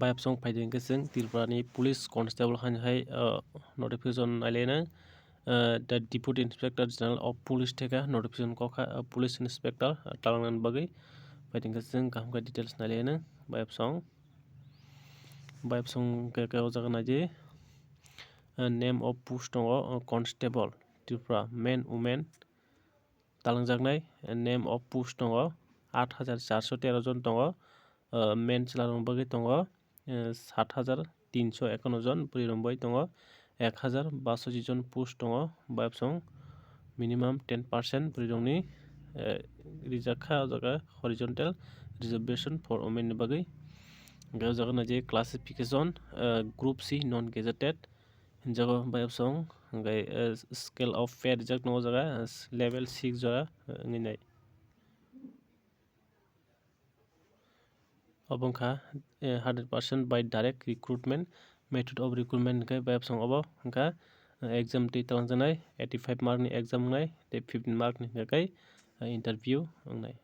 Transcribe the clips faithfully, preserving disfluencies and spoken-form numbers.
Bayapsong phaidi hwnkhe chwng Tripura ni police constable haino hai, uh, notification nailaina, uh, the Deputy Inspector General of Police theka notification kokha, uh, police inspector, uh, talangna bagwi. Phaidi hwnkhe chwng kaham khe details nailaina bayapsong. Bayapsong hwnkhe o jaga naidi, uh, name of post tongo, uh, constable Tripura, men, women talangjaknai, uh, name of post tongo, aat hajar charso tero jon tongo, uh, men chwlarokni bagwi tongo, uh, saat hajar tinso ekanno jon, bwrwi rok bai tongo, ek hajar basochi jon post tongo, bayapsong minimum ten percent bwrwi rokni, uh, rijak kha o jaga horizontal reservation for women ni bagwi. Hwnkhe o jaga naidi classification, uh, group C non gazetted, hinjago bayapsong, hwnkhe, uh, scale of pay rijak tongo o jaga, uh, level six jora, uh, wngwi nai. Obo wngkha, eh, hundred percent by direct recruitment, method of recruitment hwnkhe bayapsong obo wngkha, eh, exam twi talangjaknai, eighty five mark ni exam wngnai tei fifteen mark ni hwnkhe, eh, interview wngnai.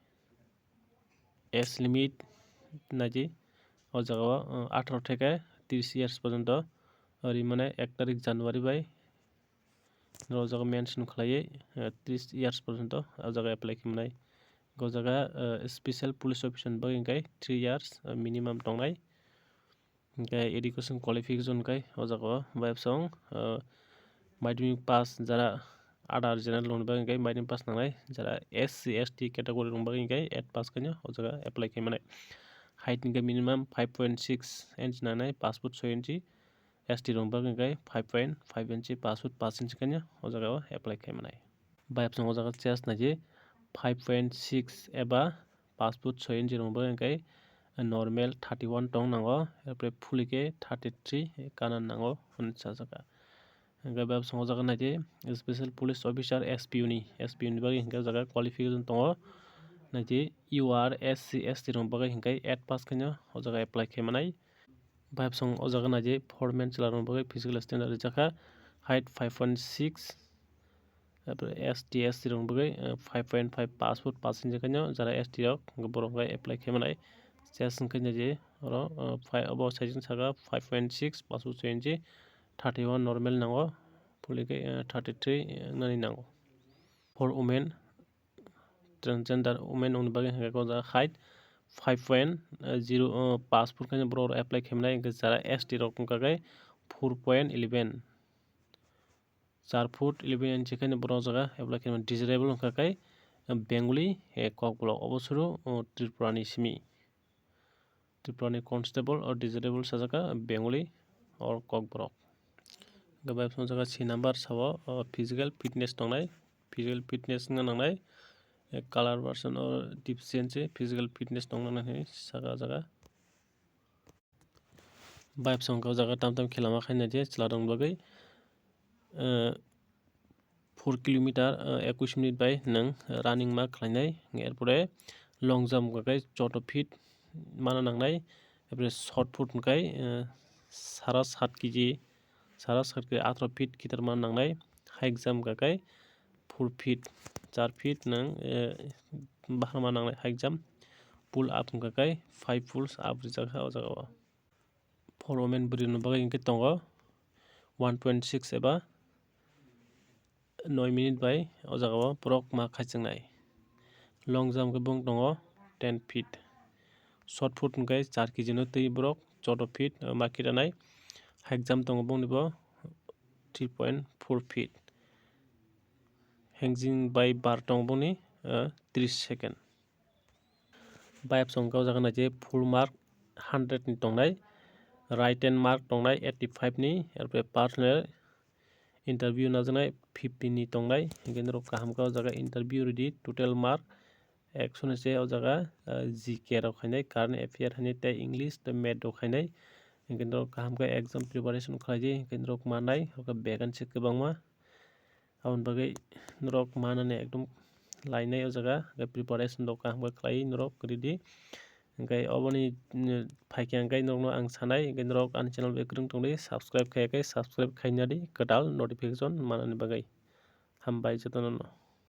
Age limit naidi o jaga o, eh, atharo theke tris years porjonto rimane ek tarik January bai o jaga mention khlaiwi, eh, tris years porjonto o jaga apply khaimani. O jaga, eh, special police officer ni bagwi hwnkhe three years, eh, minimum tongnai. Hwnkhe education qualification hwnkhe o jaga o bayapsong, eh, madhyamik pass jara other general rokni bagwi hwnkhe madhyamik pass nangnai, jara S C, S T category rokni bagwi hwnkhe eight pass khaino o jaga apply khaimani. Height hwnkhe minimum five point six inch nangnai, paanch foot soi inch. S T rok bagwi hwnkhe five point five inch, paanch foot paanch inch kanya o jaga o apply khaimani. Bayapsong o jaga chest naidi five point six eba paanch foot soi inch rok bagwi hwnkhe normal thirty one tong nango, erpore fully khe thirty three kana nango hwnwi sajak. Hwnkhe bayapsong o jaga naidi special police officer S P U ni, S P U ni bagwi hwnkhe o jaga qualification tongo, naidi U R, S C, S T rok bagwi hwnkhe eight pass khaino o jaga apply khaimanai. Bayapsong o jaga naidi foreman chwlarokni bagwi physical standard rijak kha, height five point six, taipore S T, S T rokni bagwi, eh, five point five, paanch foot paanch inch khaino, jara S T rok borok hwnkhe apply khaimanai. Chest hwnkhe naidi oro, eh, fi-, obo size wngkha five point six, paanch foot soi inch, thirty one normal nango, fully khe, eh, thirty three, eh, wngnani nango. For women, transgender women rokni bagwi hwnkhe o jaga height five point zero, uh, paanch foot khaino borok rok apply khaimanai, hwnkhe jara S T rok wngkha khe four point eleven, char foot eleven inch khaino borok o jaga apply khaimanai. Desirable wngkha khe, uh, Bengali, eh, Kokborok, obo suru, uh, Tripura ni simi. Tripura ni constable or desirable sajak kha Bengali or Kokborok. Hwnkhe bayapsong o jaga C number sao, o physical fitness tongnai, physical fitness wngna nangnai, eh, color version or deficiency physical fitness tongna nangnai hinwi saka o jaga. Bayapsong o jaga tam tam khela ma khaina je chwla rok bagwi, eh, four kilometer, eh, ekush minute bai nwng running ma khlainai, erpore long jump hwnkha khe choudo feet mana nangnai, erpore shot put hwnkha khe, eh, sara sat kg, sara sat kg atharo feet kitar mana nangnai, high jump hwnkha khe four feet, char feet nwng, eh, bahar mana nangnai high jump, pull up hwnkha khe five pulls up rijak kha o jaga o. For women bwrwi rokni bagwi hwnkhe tongo one point six eba noi minute bai o jaga o borok ma khaichwngnai. Long jump khe bong tongo ten feet. Shot put hwnkhe char kg no twi borok choudo feet, uh, ma kiranai. High jump tongo bongni bo three point four feet. Hanging bai bar tongo bongni, uh, tris second. Bayapsong o jaga naidi full mark hundred ni tongnai, written mark tongnai eighty five ni, erpore personal interview najaknai fifty ni tongnai, hwnkhe norok kaham khe o jaga interview rwdi, total mark ekso ni se o jaga, ah, G K rok khainai, current affair hainai tei English tei math rok khainai, hwnkhe norok kaham khe exam preparation khlaidi, hwnkhe norok mannai, hwnkhe vacancy kwbangma. Aboni bagwi norok manani ekdom lainai o jaga, hwnkhe preparation rok kaham khe khlai norok rwdi. Hwnkhe oboni, mm, phaikhe hwnkhe norokno ang sanai, hwnkhe norok ani channel bai kwrwng tongdi, subscribe khaiya khe subscribe khaina di, kwtal notification manani bagwi. Hambai jotono no.